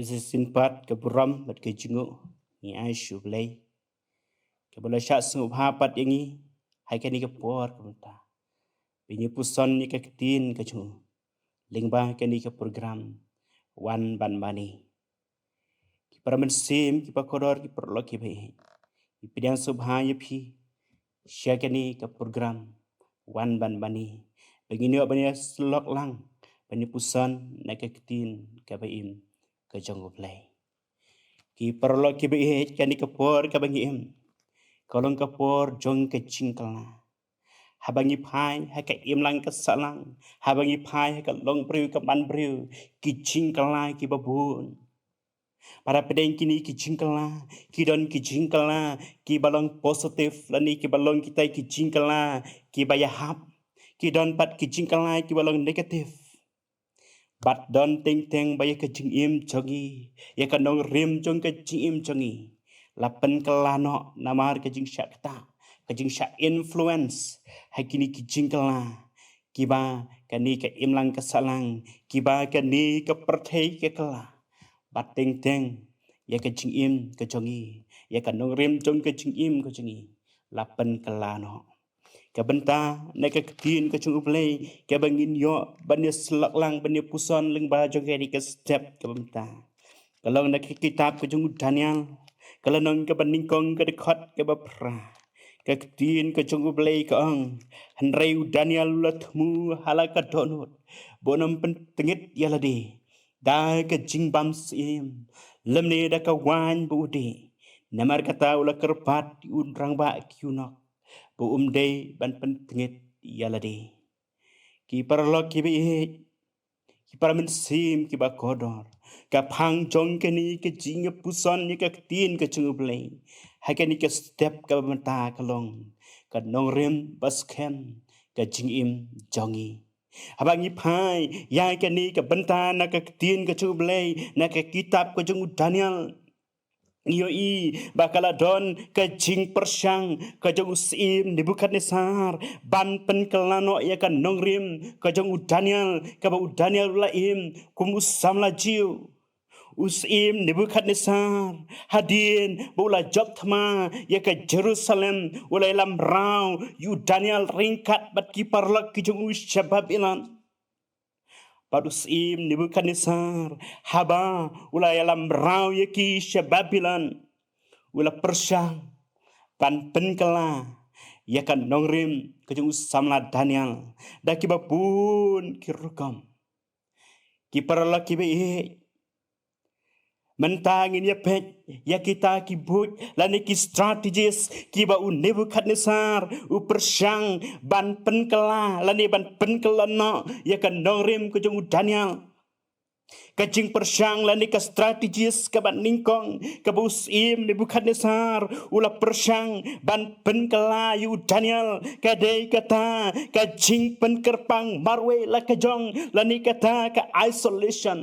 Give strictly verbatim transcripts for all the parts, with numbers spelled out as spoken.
Shisien pat ka burom bad ka jingnguh ngi ai sha U Blei, kaba la shah sngewbha pat ïa ngi ha kane ka por ka mynta ba ngin ïa puson ïa ka ktien ka jong U lyngba kane ka program Wan Ban Mane. Ki para mynsiem kiba kordor, ki paralok kiba ïeit, ngi pdiang sngewbha ïa phi sha kane ka program Wan Ban Mane, ba ngin ïoh ban ïa syllok lang, ban ïa puson na ka ktien kaba im ka jong U Blei. Ki paralok kiba ïeit, kane ka por kaba ngi im ka long ka por jong ka jingkylla. Haba ngi phai ha ka imlang ka sahlang, haba ngi phai ha ka longbriew ka manbriew, ki jingkylla kiba bun. Para pdeng kine ki jingkylla, ki don ki jingkylla kiba long positive lane kiba long kita ki jingkylla kiba ïahap. Ki don pat ki jingkylla kiba long negative. Bad don teng teng ba ïa ka jingim jong ngi, ïa ka nongrim jong ka jingim jong ngi, la pynkylla noh namar ka jingshah ktah, ka jingshah influence ha kine ki jingkylla kiba kane ka imlang ka sahlang, kiba kane ka pyrthei ka kylla. Bad teng teng ïa ka jingim ka jong ngi, ïa ka nongrim jong ka jingim ka jong ngi la pynkylla noh. Ka bynta na ka ktien ka jong U Blei kaba ngin ïoh ban ïa syllok lang, ban ïa puson lyngba jong kane ka step ka bynta, ka long na ka kitab ka jong u Daniel, ka lynnong kaba nyngkong, ka dkhot kaba phra. Ka ktien ka jong U Blei ka ong: Hynrei u Daniel u la thmu ha la ka dohnud ba un ym pyntngit ïa lade da ka jingbym syiem lymne da ka waiñ ba u dih. Namar kata u la kyrpad ïa u rangbah ki ïunok ba um dei ban pyntngit ïa lade. Ki paralok kiba ïeit, ki para mynsiem kiba kordor, ka phang jong kane ka jingïapuson ïa ka ktien ka jong U Blei ha kane ka step kaba mynta ka long ka nongrim ba skhem, ka jingim jong ngi. Haba ngi phai ïa kane ka bynta na ka ktien ka jong U Blei, na ka kitab ka jong u Daniel, ngi ïohi ba ka la don ka jingpyrshang ka jong u syiem Nebukadnesar ban pynkylla noh ïa ka nongrim ka jong u Daniel, kaba u Daniel u la im kum u samla Jiw. U syiem Nebukadnesar, hadien ba u la jop thma ïa ka Jerusalem, u la ïalamraw ïa u Daniel ryngkat bad ki paralok ki jong u sha Babilon. Bad u syiem Nebukadnesar, haba u la ïalamraw ïa ki sha Babilon, u la pyrshang ban pynkylla ïa ka nongrim ka jong u samla Daniel da kiba bun ki rukom. Ki paralok kiba ïeit, mynta ngin ïa peit ïa kita ki buit lane ki strategies kiba u Nebukadnesar u pyrshang ban pynkylla lane ban pynkylla noh ïa ka nongrim ka jong u Daniel. Ka jingpyrshang lane ka strategies kaba nyngkong kaba u syiem Nebukadnesar u la pyrshang ban pynkylla ïa u Daniel ka dei kata ka jingpynkyrpang marwei la ka jong lane kata ka isolation.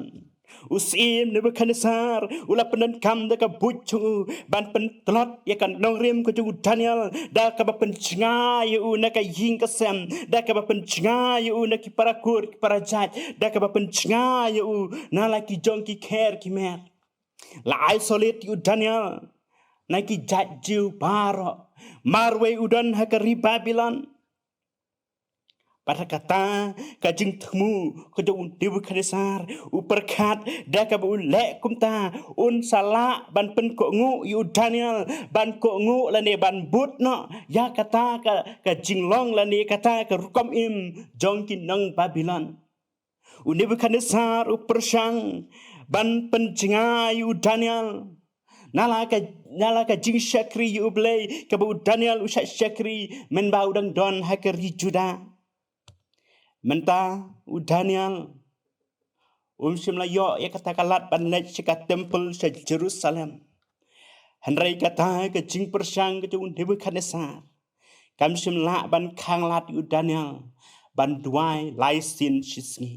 U syiem Nebukadnesar u la pyndonkam da ka buit jong u ban pyntlot ïa ka nongrim ka jong u Daniel da kaba pynjngai ïa u na ka ïing ka sem, da kaba pynjngai ïa u na ki para kur ki para jait, da kaba pynjngai ïa u na la ki jong ki kher ki mer. La isolate ïa u Daniel na ki jait Jiw baroh. Marwei u don ha ka ri Babilon. Bad kata ka jingthmu ka jong u Nebukadnesar u pyrkhat da kaba u leh kumta un sa lah ban pynkohnguh ïa u Daniel, ban kohnguh lane ban bud noh ïa kata ka, ka jinglong lane kata ka rukom im jong ki nong Babilon. U Nebukadnesar u pyrshang ban pynjngai ïa u Daniel na la ka, na la ka jingshakri ïa u Blei kaba u Daniel u shah shakri mynba u dang don ha ka ri Juda. Mynta u Daniel um shym la ïoh ïa kata ka lad ban leit sha ka temple sha Jerusalem. Hynrei kata ka jingpyrshang ka jong u Nebukadnesar kam shym lah ban khanglad ïa u Daniel ban duwai lai sien shi sngi.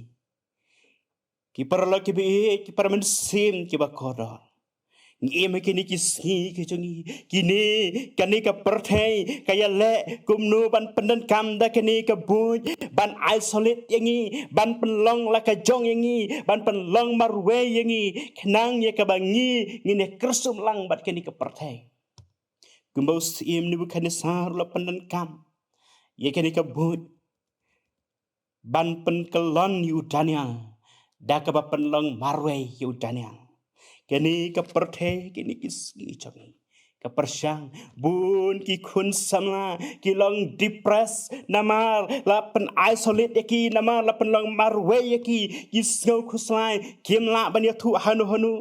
Ki paralok kiba ïeit, ki para mynsiem kiba kordor, Ngi im ha kine ki sngi ki jong ngi, kine, kane ka pyrthei ka ïaleh kumno ban pyndonkam da kane ka buit, ban isolate ïa ngi, ban pynlong la ka jong ïa ngi, ban pynlong marwei ïa ngi, khnang ïa kaba ngi ngin ïa kyrsum lang bad kane ka pyrthei. Kumba u syiem Nebukhadnessar u la pyndonkam ïa kane ka buit ban pynkyllon ïa u Daniel, da kaba pynlong marwei ïa u Daniel. Kane ka pyrthei, kine ki sngi jong ngi, ka pyrshang, bun ki khun samla ki long depressed namar la pyn isolate ïa ki, namar la pynlong marwei ïa ki. Ki sngew khuslai, kim lah ban ïathuh hano hano.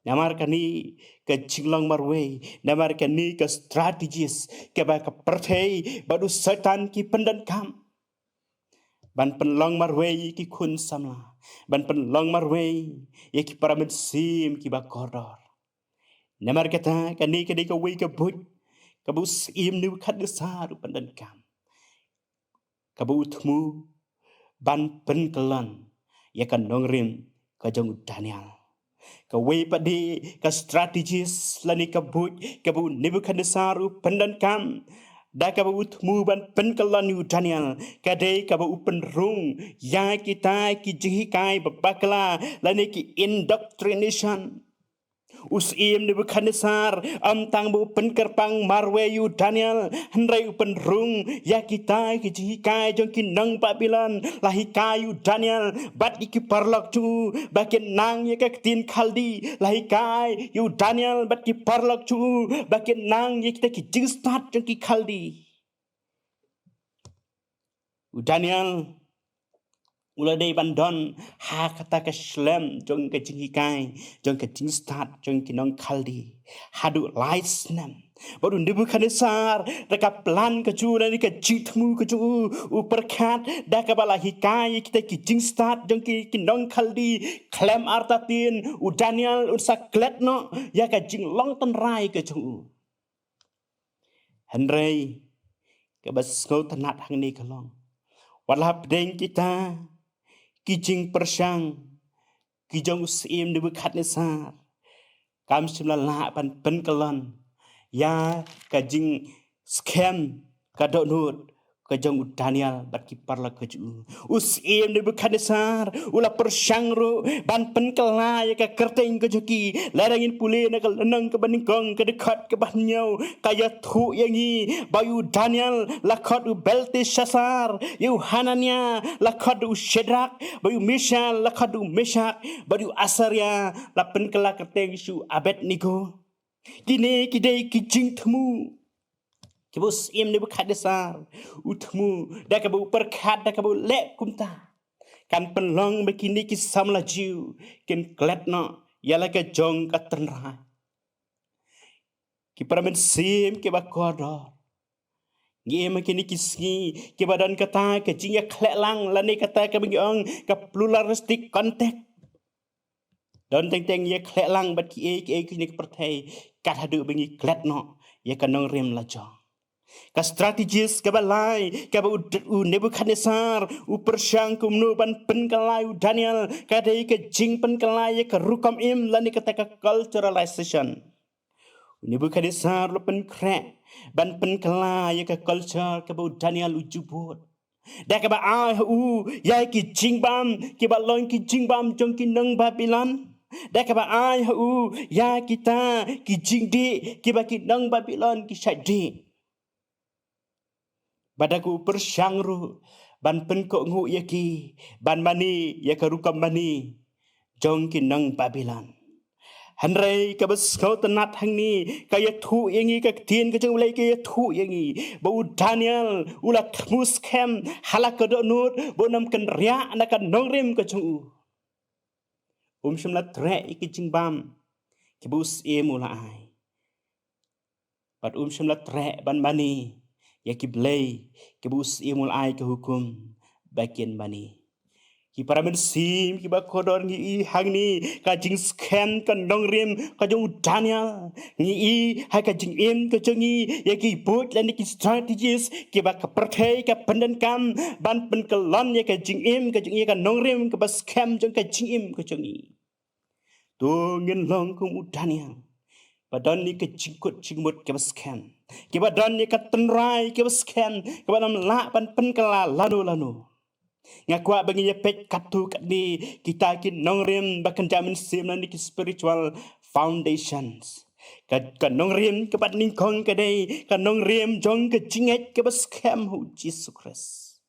Namar kane ka jinglong marwei, namar kane ka strategies kaba ka pyrthei bad u Soitan ki pyndonkam ban pynlong marwei ïa ki khun samla, ban pynlong marwei ïa ki para mynsiem kiba kordor. Namar kata, kane ka dei kawei ka buit kaba u syiem Nebukhadnessar u pyndonkam, kaba u thmu ban pynkyllon ïa ka nongrim ka jong u Daniel. Kawei pat de ka strategies lane ka buit kaba u Nebukhadnessar u pyndonkam, da kaba u thmu ban pynkyllon ïa u Daniel, ka dei kaba u pynrung ïa kita ki jinghikai babakla lane ki indoctrination. U syiem Nebukhadnessar, ym tang ba u pynkyrpang marwei ïa u Daniel, hynrei u pynrung ïa kita ki jinghikai jong ki nong Babilon. La hikai ïa u Daniel bad ïa ki paralok jong u ba kin nang ïa ka ktien Khaldi. La hikai ïa u Daniel bad ki paralok jong u ba kin nang ïa kita ki jingstad jong ki Khaldi. U Daniel u la dei ban don ha kata ka shlem jong ka jinghikai, jong ka jingstad jong ki nong Khaldi, haduh lai snem. Bad u Nebukhadnessar, da ka plan ka jong u lane ka jingthmu ka jong u, u pyrkhat da kaba la hikai ïa kita ki jingstad jong ki, ki nong Khaldi khlem artatien, u Daniel un sa klet noh ïa ka jinglong tynrai ka jong u. Hynrei kaba sngewtynnat hangne ka long, wat la hapdeng kita ki jingpyrshang ki jong u syiem Nebukhadnessar, kam shym la lah ban pynkyllon ïa ka jingskhem, ka dohnud ka jong u Daniel bad ki paralok ka jong u. U syiem Nebukhadnessar u la pyrshang ruh ban pynkylla ïa ka kyrteng ka jong ki. Lada ngin pule na ka lynnong kaba nyngkong, ka dkhot kaba hynñiew, ka ïathuh ïa ngi ba ïa u Daniel la khot u Belteshassar, ïa u Hananiah la khot u Shadrach, ba ïa u Mishael la khot u Meshach, bad ïa u Azariah la pynkylla kyrteng sha u Abednego. Kine ki dei ki jingthmu kiba u syiem Nebukhadnessar u thmu, da kaba u pyrkhat, da kaba u leh kumta, kan pynlong ba kine ki samla Jiw kin klet noh ïa la ka jong ka tynrai. Ki para mynsiem kiba kordor, ngi im ha kine ki sngi kiba don kata ka jingïakhleh lang, lane kata kaba ngi ong ka pluralistic context. Don teng teng ïakhleh lang bad kiei kiei kine ki pyrthei, kat haduh ba ngi klet noh ïa ka nongrim la jong. Ka strategies kaba lai kaba u, u Nebukhadnessar u pyrshang kumno ban pynkylla ïa u Daniel, ka dei ka jingpynkylla ïa ka rukom im lane kata ka culturalization. U Nebukhadnessar u la pynkhreh ban pynkylla ïa ka culture kaba u Daniel u ju bud, da kaba ai ha u ïa ki jingbam kiba long ki jingbam jong ki nong Babilon, da kaba ai ha u ïa kita ki jingdih kiba ki nong Babilon ki shait dih. Bad da kaba u pyrshang ruh ban pynkohnguh ïa ki ban mane ïa ka rukom mane jong ki nong Babilon. Hynrei kaba sngewtynnat hangne, ka ïathuh ïa ngi, ka ktien ka jong U Blei ka ïathuh ïa ngi ba u Daniel u la thmu skhem ha la ka dohnud ba un ym kynriah na ka nongrim ka jong u. Um shym la treh ïa ki jingbam kiba u syiem u la ai. Bad um shym la treh ban mane ïa ki blei kiba u syiem u la ai ka hukum ba kin mane. Ki para mynsiem kiba kordor, ngi i hangne ka jingskhem ka nongrim ka jong u Daniel. Ngi i ha ka jingim ka jong ngi ïa ki buit lane ki strategies kiba ka pyrthei ka pyndonkam ban pynkyllon ïa ka jingim ka jong ngi, ïa ka nongrim kaba skhem jong ka jingim ka jong ngi. To ngin long kum u Daniel, ba don ïa ka jingkut jingmut kaba skhem, kiba don ïa ka tynrai kaba skhem, kaba ym lah ban pynkylla lano lano. Nga kwah ba ngin ïa peit katto katne kita ki nongrim ba kynja mynsiem na ki spiritual foundations. Ka, ka nongrim kaba nyngkong ka dei ka nongrim jong ka jingngeit kaba skhem ha u Jisu Khrist.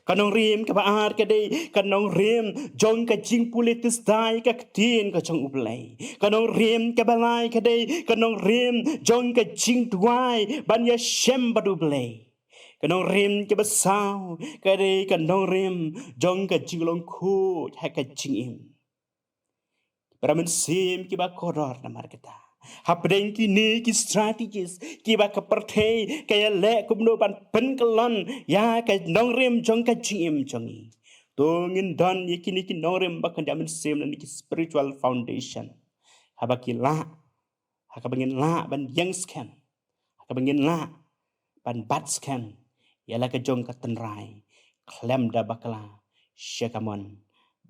Ka nongrim kaba ar ka dei ka nongrim jong ka jingpule tista ïa ka ktien ka jong U Blei. Ka nongrim kaba lai ka dei ka nongrim jong ka jingduwai ban ïashem bad U Blei. Ka nongrim kaba saw ka dei ka nongrim jong ka jinglong khuid ha ka jingim. Para mynsiem kiba kordor, namar kata, hapdeng kine ki strategies kiba ka pyrthei ka ïaleh kumno ban pynkyllon ïa ka nongrim jong ka jingim jong ngi, to ngin don ïa kine ki nongrim ba kynja mynsiem na ki spiritual foundation. Haba ki lah, ha kaba ngin lah ban ïeng skhem, ha kaba ngin lah ban bat skhem ïa la ka jong ka tynrai, khlem da bakla, sha ka mon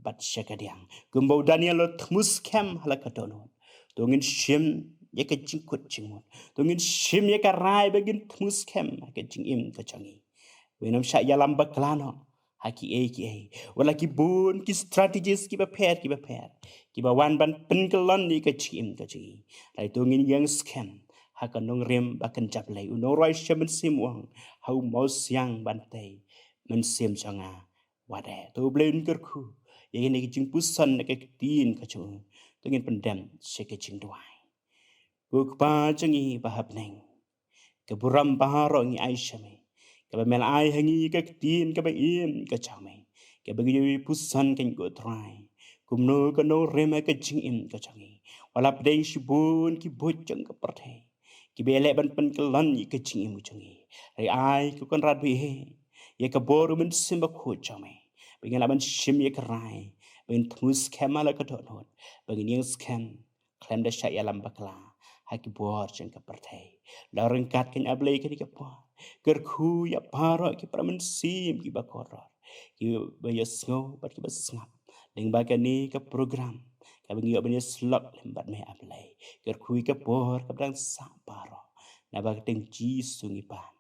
bad sha ka diang. Kumba u Daniel u la thmu skhem ha la ka dohnud, to ngin shim ïa ka jingkut jingmut, to ngin shim ïa ka rai ba ngin thmu skhem ha ka jingim ka jong ngi. Ngin ym shah ïalam bakla noh ha kiei kiei, wat la ki bun ki strategies kiba pher kiba pher kiba wan ban pynkyllon ïa ka jingim ka jong ngi. Hynrei to ngin ïeng skhem ha ka nongrim ba kynja Blei. U nongrwai shimet mynsiem u ong ha u mawsiang ban tei mynsiem jong nga wat eh. To U Blei un kyrkhu ïa kine ki jingpuson na ka ktien ka jong u. To ngin pyndem sha ka jingduwai. Ko Kpa jong ngi ba ha bneng, ka burom baroh ngi ai sha me, kaba me la ai ha ngi ka ktien kaba im ka jong me, kaba ngi ïohi puson, ko Trai, kumno ka nongrim ha ka jingim ka jong ngi. Wat la pdeng shibun ki buit jong ka pyrthei kiba ïaleh ban pynkyllon ïa ka jingim ka jong ngi, hynrei ai, ko Kynrad ba ïeit, ïa ka bor u Mynsiem Bakhuid jong me, ba ngin lah ban shim ïa ka rai ba ngin thmu skhem ha la ka dohnud, ba ngin ïeng skhem khlem da shah ïalam bakla ha ki bor jong ka pyrthei. La ryngkat, ko A Blei, kane ka por, kyrkhu ïa baroh ki para mynsiem kiba kordor, kiba ïohsngew bad kiba sngap lyngba kane ka program kaba ngi ïoh ban ïasyllok lem bad me, A Blei. Kyrkhu ïa ka por kaba dang sah baroh. Naba ka kyrteng Jisu ngi pan.